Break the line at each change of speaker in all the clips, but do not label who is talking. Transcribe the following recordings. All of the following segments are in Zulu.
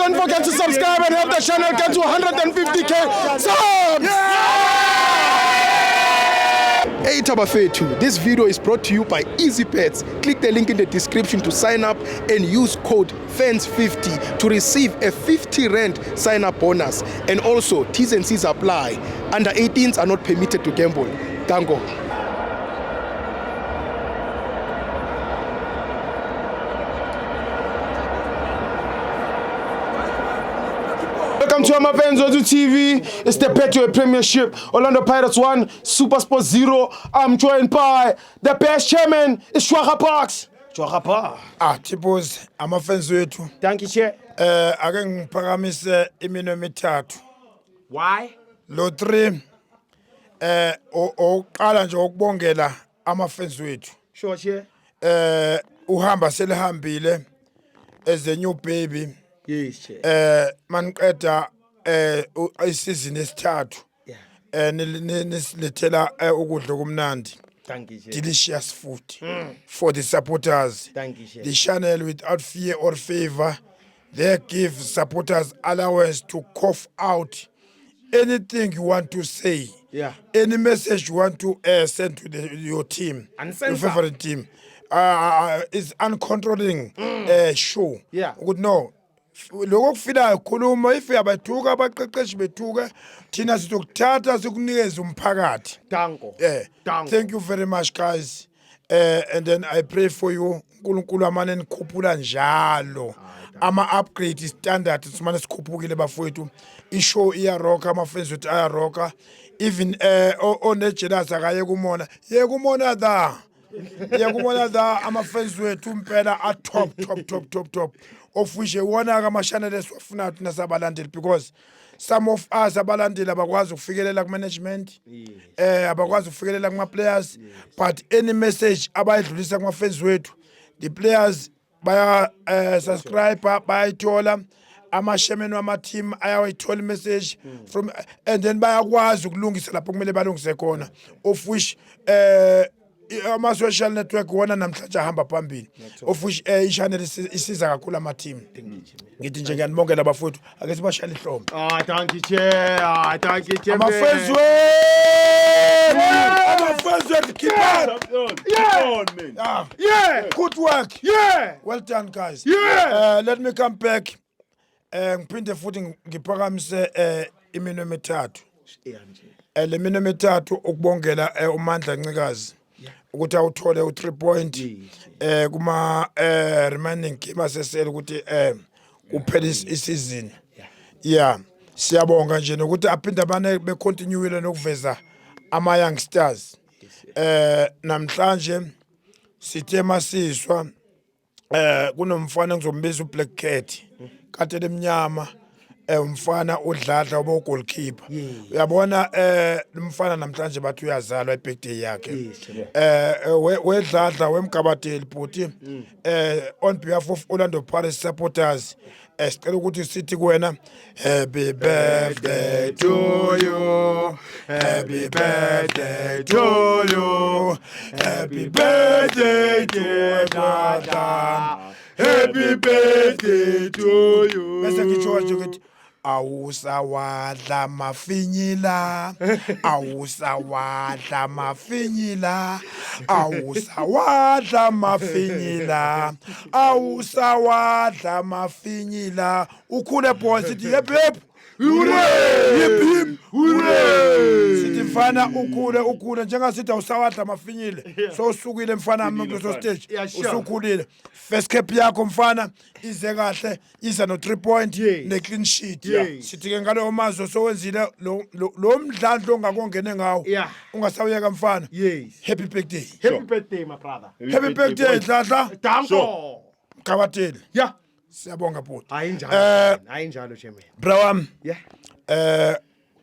Don't forget to subscribe and help the channel get to 150K subs.
Hey Tabafethu, this video is brought to you by Easybet. Click the link in the description to sign up and use code FANS50 to receive a 50 rand sign up bonus. And also, T's and C's apply. Under 18s are not permitted to gamble. Dango.
Welcome to Amafans Ozu TV. It's the Betway Premiership. Orlando Pirates 1, Super Sports 0. I'm joined by the best chairman, it's Shwaka Parks. Shwaka Parks.
Ah Tipos amafensi wethu
Thank you, Chair.
Ake ngiphakamise iminwe emithathu.
Why?
Lo 3 oqala nje ukubongela amafensi wethu.
Sure, Chair.
Uhamba selihambile as a new baby.
Yes, Chair.
Maniqeda isizini esithathu.
Yeah.
Nisilethela ukudla okumnandi.
Thank you, Chair.
Delicious food for the supporters.
Thank you, Chair.
The channel without fear or favor, they give supporters allowance to cough out anything you want to say.
Yeah.
Any message you want to send to your team,
Uncensored.
your favorite team. It's uncontrolling show.
Yeah.
Ukuthi no, lokho okufilayo khuluma if abathuka abaqeqeshi bethuka thina sizokuthatha sikunikeze umphakathi.
Danko.
Yeah.
Danko.
Thank you very much guys. And then I pray for you. uNkulunkulu amane nikhuphula njalo. Ama upgrade standard simane sikhuphukile bafowethu. Ishow iyaroka ama fans wethu ayaroka. Even onejealous akaye kumona. Ye kumona da. Ye kumona da ama fans wethu impela a top top top top top. Of which iwona ke ama channel esiwafuna thina sabalandeli because some of us abalandeli abakwazi ukufikelela ku management abakwazi ukufikelela kuma players, but any message abayidlulisa kuma fans wethu, the players baya subscribe, bayayithola, ama-chairman wama-team ayawayithola i-message from and then bayakwazi ukulungisa lapho kumele balungise khona, of which ama-social network wona namhlanje ahamba phambili, of which i-channel isiza kakhulu ama-team. Ngithi nje ngiyanibongela bafowethu, ake sibashayele ihlombe.
Ah, thank you, Chair. Ah, thank you, Chair.
Amafensi wethu, amafensi wethu, keep up.
Yeah.
On, man.
Ah,
Yeah.
good work.
Yeah.
Well done guys.
Yeah.
Let me come back ngiphinde futhi ngiphakamise iminwe emithathu. Le minwe emithathu ukubongela uMandla Ncikazi ukuthi awuthole u3 point kuma remaining game asesele ukuthi kuphele isizini. Yeah, siyabonga nje nokuthi aphinde abane becontinuile nokuveza ama youngsters. Namhlanje sithe masiswa kunomfana engizombiza uBlack Cat kade lemnyama, umfana udladla obo goalkeeper, uyabona, umfana namhlanje bathi uyazalwa, ibirthday yakhe. Wedladla wemgabadeli bhuti, on behalf of Orlando Pirates supporters, sicela ukuthi sithi kuwena happy birthday to you, happy birthday to you, happy birthday to Dladla, happy birthday to you. Bese ngitsho nje ukuthi awusawadla mafinyila, awusawadla mafinyila, awusawadla mafinyila, awusawadla mafinyila. Ukhule boy, sithi hip hip hooray, hip hip hooray. Sithi mfana ukhule, ukhule njengasithi awusawadla mafinyile, so usukile mfana wami kuleso stage.
Yeah, sure.
Usukhulile. First cap yakho mfana ize kahle, iza no 3 point ne clean sheet. Sithi ke ngalowo mazwi sowenzile lo mdlandlo ongakongene ngawo ungasawuyeka mfana. Happy birthday.
Happy birthday, my brother.
Happy birthday Dladla.
Danko.
Mkhabatheli. Siyabonga bhuti.
Hayi njalo. Hayi njalo, Chairman.
Bra wami.
Yeah.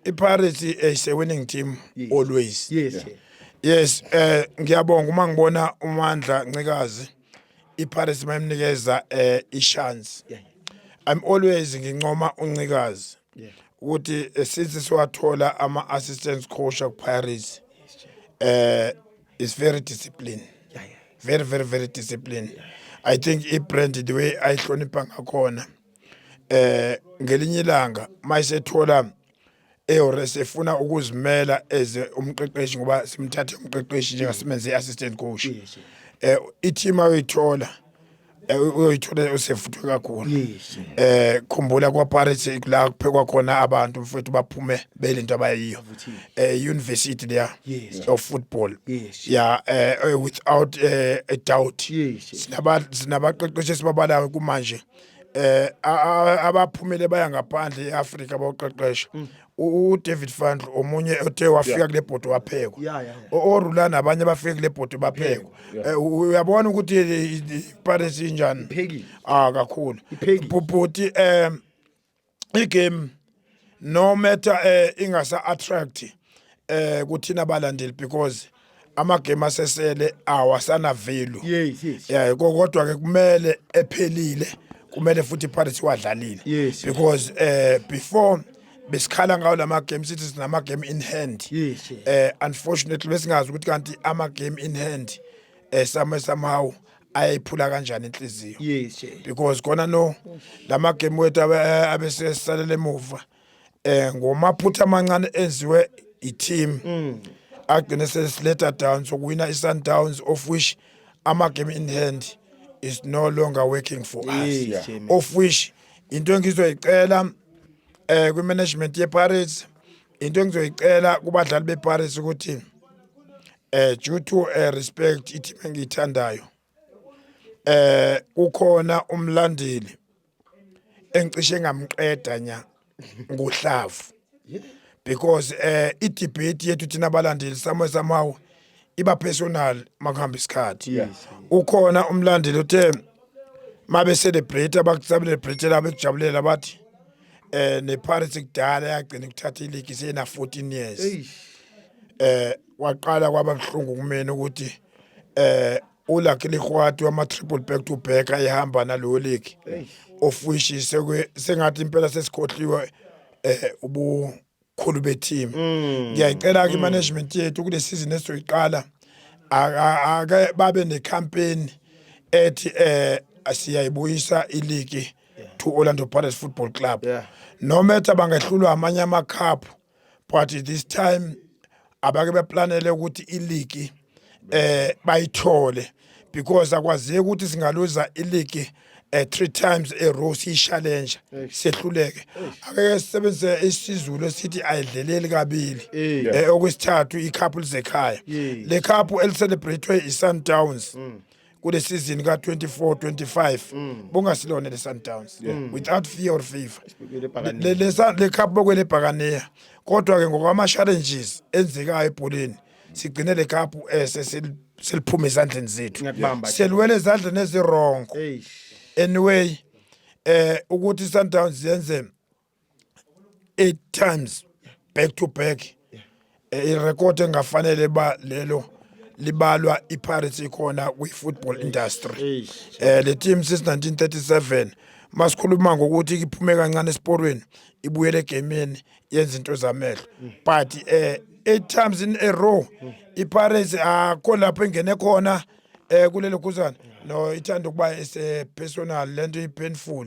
iPirates is a winning team always.
Yes, Chair.
Yes, ngiyabonga uma ngibona uMandla Ncikazi, iPirates mayimnikeza ichance. I'm always ngincoma uNcikazi ukuthi since siwathola ama assistant coach ku Pirates is very disciplined. Very very very disciplined. I think i-brand, the way ayihlonipha ngakhona. Ngelinye ilanga mayisethola eHorace efuna ukuzimela as umqeqeshi, ngoba simthathe umqeqeshi njengasimenze assistant coach, i-team ayoyithola, uyoyithola usevuthwe kakhulu. Khumbula kwa Pirates la kuphekwa khona abantu, mfowethu, baphume belento abayiyo, university leya of football. Yeah, without a doubt, sinabaqeqeshi esibabalayo kumanje abaphumele baya ngaphandle eAfrika bawuqeqesha. UDavid Fandl omunye othe wafika kule bhodi waphekwa. ORulani, abanye bafike kule bhodi baphekwa. Uyabona ukuthi iPirates injani.
Iphekile.
Ah, kakhulu.
Iphekile.
Bhuti, igame, no matter ingasa attract kuthina abalandeli, because ama game asesele awasana value.
yes
Yeah, kodwa ke kumele ephelile, kumele futhi iPirates wadlalile, because before besikhala ngawo lama games, sithi sinama game in hand. Unfortunately besingazi ukuthi kanti ama game in hand somehow ayiphula kanjani inhliziyo, because khona no lama game wethu abese salele emuva ngomaphutha amancane enziwe i-team, agcine sesiletha down sokuwina i-Sundowns, of which ama game in hand is no longer working for us.
Chairman.
Of which into engizoyicela kwi-management ye-Pirates, into engizoyicela kubadlali be-Pirates ukuthi due to respect i-team engiyithandayo, kukhona umlandeli engicishe ngamqeda nya ngohlavu, because i-debate yethu thina abalandeli somewhere somehow iba personal makuhamba isikhathi. Ukhona umlandeli othe mabe celebrate, abakucelebrate bekujabulela, bathi nePirates kudala yagcina ukuthatha ileague sena 14 years. Waqala kwaba buhlungu kumina ukuthi uLucky Lekgwathi wama triple back to back ayihamba naloyo league, of which sengathi impela sesikhohliwe ubukhulu beteam. Ngiyayicela ke management yethu kule season esizoyiqala, ake babe necampaign ethi siyayibuyisa ileague to Orlando Pirates Football Club. No matter bangehlulwa amanye ama cup, but this time abake beplanele ukuthi ileague bayithole, because akwazeki ukuthi singaluza ileague three times a row, siyi-challenge sehluleke. Ake sisebenzise isiZulu esithi ayidleleli kabili. Okwesithathu icup lizekhaya. Le cup elicelebratewe iSundowns kule season ka 24 25 bungasilona le Sundowns, without fear or favor, le cup bokwele bhakaniya. Kodwa ke ngokwama challenges enzekayo ebholeni, sigcine le cup seliphuma ezandleni zethu.
Ngiyakubamba.
Seliwele ezandleni eziwrong. Anyway, ukuthi Sundowns yenze 8 times back to back, irecord engafanele ba lelo libalwa iPirates ikhona kwi-football industry. Le team since 1937, masikhuluma ngokuthi iphume kancane esiporweni, ibuyele egameni, yenza into zamehlo, but 8 times in a row iPirates akho lapho ingene khona kulelo khuzana. No, ithanda ukuba ise personal lento, i painful.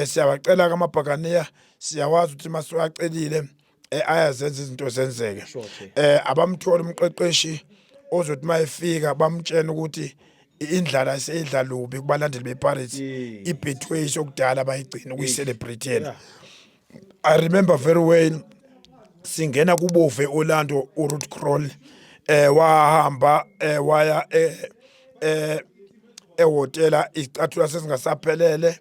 Siyabacela kamabhakaniya, siyawazi ukuthi masiwacelile ayazenza izinto zenzeke. Abamthola umqeqeshi ozothi mayefika bamtshena ukuthi indlala seyidla lubi kubalandeli bePirates. IBetway sokudala bayigcina ukuyicelebrate. I remember very well singena kubove Orlando, uRuud Krol wahamba waya ehhotela, icathulo sesingasaphelele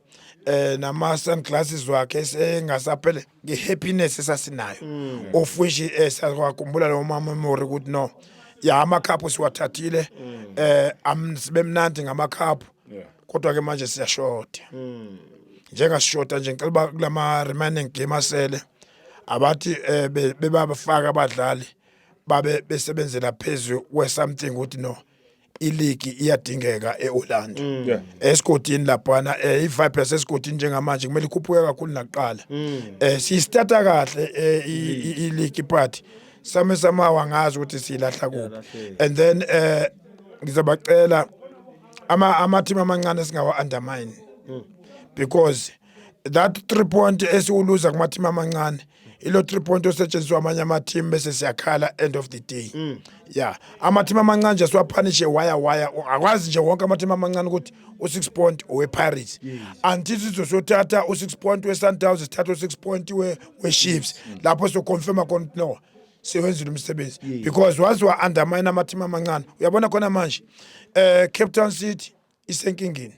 nama sunglasses wakhe sengasaphele ngehappiness esasinayo, of which siyakhumbula lo mama memory ukuthi no ya amakhaphu siwathathile, sibe mnandi ngamakhaphu. Kodwa ke manje siyashoda, njengasishoda nje, ngicela uba kulama remaining game asele abathi bebafaka abadlali babe besebenzela phezulu kwe something ukuthi no ileague iyadingeka eOrlando. Esigodini laphana, ivibe yasesigodini njengamanje kumele ikhuphuke kakhulu nakuqala. Siyistarta kahle ileague, but same somehow angazi ukuthi siyilahla kuphi. And then ngizobacela ama team amancane singawa undermine, because That 3 point esiwuluza kumateam amancane, ilo 3 point osetshenziswa amanye amateam, bese siyakhala end of the day. Yeah, amateam amancane nje siwaphanishe waya waya. Akwazi nje wonke amateam amancane ukuthi u6 point owe-Pirates, until sizosothatha u6 point we-Sundowns, sithatha u6 point we-Chiefs, lapho sizoconfirma khona ukuthi no, siwenzile umsebenzi, because wazi wa-undermine amateam amancane. Uyabona khona manje, Cape Town City isenkingeni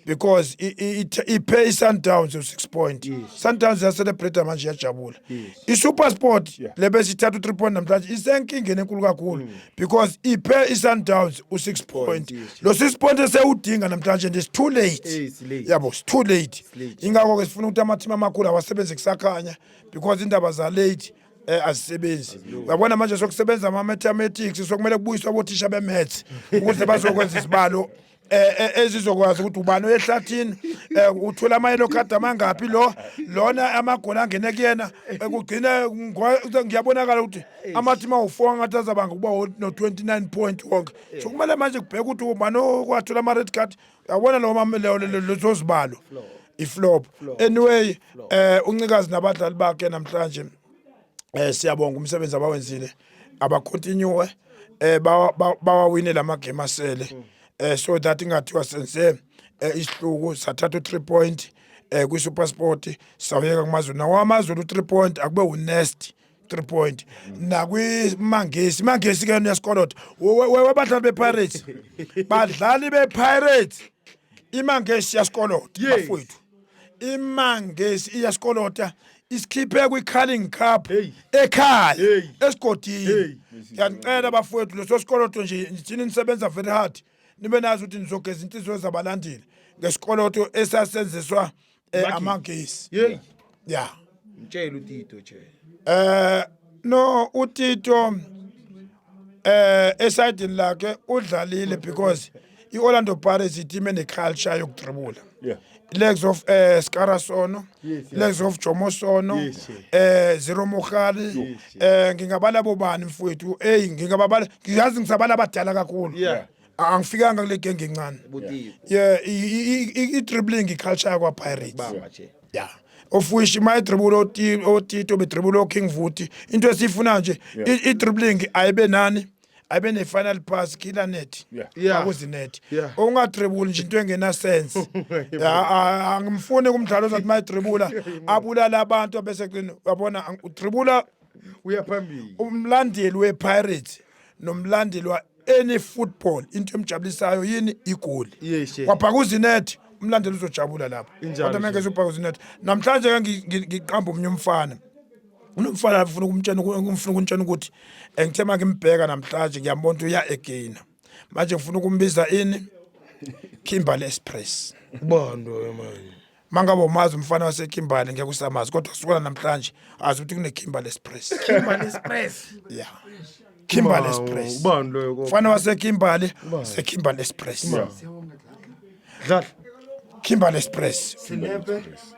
because iphe i-Sundowns u-6 point. Sundowns yacelebrate manje, iyajabula. I-SuperSport lebe sithatha u-3 point namhlanje isenkingeni enkulu kakhulu because iphe i-Sundowns u-6 point. Lo 6 point esewudinga namhlanje and it's too late.
Eh, it's late.
Yabo, it's too late.
Late.
Ingakho-ke sifuna ukuthi amateam amakhulu awasebenze kusakhanya, because indaba za-late azisebenzi. Uyabona manje sokusebenza ama-mathematics, sokumele kubuyiswe abothisha be-maths ukuze bazokwenza isibalo ezizokwazi ukuthi ubani oyehlathini, uthola ama-yellow card amangaphi, lo lona amagoli angene kuyena. Kugcine ngiyabonakala ukuthi amateam awu-4 ngathi azabanga ukuba no-29 point wonke, so kumele manje kubheke ukuthi ubani okwathola ama-red card. Uyabona lezo zibalo, iflop. Anyway, uNcikazi nabadlali bakhe namhlanje, siyabonga umsebenzi abawenzile. Abacontinue, bawawine lama game asele, so that ingathiwa senze isihluku sathatha u3 point kwi SuperSport, sawuyeka kuMaZulu. Nawo AmaZulu u3 point akube unext 3 point nakwiMangesi. Mangesi ke uyasikoloda webadlali bePirates, badlali bePirates. IMangesi yasikoloda, bafowethu, iMangesi iyasikolota, isikhiphe kwi-Carling Cup
Hey.
ekhaya,
Hey.
esigodini.
Hey.
Ngiyanicela bafowethu, leso sikoloto nje, thina nisebenza very hard, nibe nazi ukuthi nizogeza inhliziyo zabalandeli ngesikoloto esasenziswa amaNgesi.
Hey.
Yeah.
Mtshela uTito che.
No, uTito esayidini lakhe udlalile because iOrlando Pirates iteam ene culture yokudribula. Legs of Scara Sono, legs of Jomo Sono, Zero Mohali, ngingabala bobani mfowethu? Hey, ngingababala, ngiyazi ngisabala abadala kakhulu. Angifikanga kule genge encane.
Butiko.
Yeah, i dribbling culture yakwa Pirates.
Bamba che.
Yeah, of which my dribble oTito bedribble oKing Vuti, into esifuna nje i dribbling ayibe nani, ayibe ne final pass, killer net. Akuzi net. Ungadribble nje into engena sense. Angimfuni kumdlalo ozathi mayidribula abulala abantu bese gcina, uyabona, udribula
Uya phambili.
Umlandeli wePirates nomlandeli wa any football, into emjabulisayo yini? Igoli.
Yes, yeah.
Kwabhakuza inet, umlandeli uzojabula lapho.
Injalo,
Kodwa mengeze ubhakuza inet namhlanje ke ngiqamba omunye umfana, unomfana afuna ukumtshela, ngifuna ukuntshela ukuthi ngithe mangimbheka namhlanje ngiyambona ukuthi uya again. Manje ngifuna ukumbiza ini? Kimberley Express.
Ubani loyo manje?
Mangabe umazi umfana waseKimberley, ngeke usamazi, kodwa kusukela namhlanje azi ukuthi kune Kimberley Express.
Kimberley Express.
Yeah, Kimberley Express.
Ubani loyo ko?
Mfana waseKimberley, seKimberley Express.
Dlala.
Kimberley Express.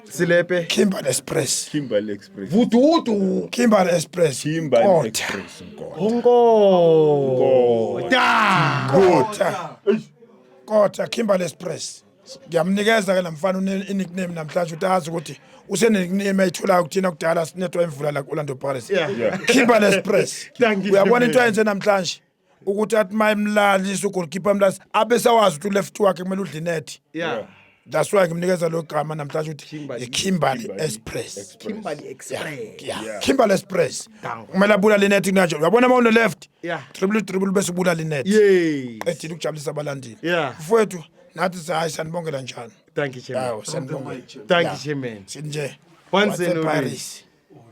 Silepe.
Kimberley Express.
Kimberley Express.
Vududu.
Kimberley Express.
Kimberley
Kota.
Express. Nkota.
Onko. Da.
Kota. Kota Kimberley Express. Ngiyamnikeza ke lamfana une nickname namhlanje ukuthi azi ukuthi usene nickname ayitholayo kuthina kudala sinethwa imvula la ku-Orlando Pirates. Kimberley Express.
Thank you.
Uyabona into ayenze namhlanje ukuthi athi mayimlalisa ugoalkeeper, mlalisa abe sawazi ukuthi uleft wakhe kumele udle inet. That's why ngimnikeza lo gama namhlanje ukuthi
Kimberley.
i-Kimberley
Kimberley
Express.
Kimberley Express.
Yeah, Kimberley Express. Kumele abulale inet kanje. Uyabona uma une left?
Yeah.
Dribble, dribble bese ubulala inet.
Yes.
Qedile ukujabulisa abalandeli. Mfowethu, nathi sayi sanibongela njalo.
Thank you, Chairman.
Hawu, sanibongela.
Thank you, Chairman.
Sinje.
Once and always.
Paris.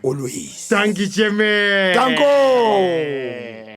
Always.
Thank you, Chairman.
Danko.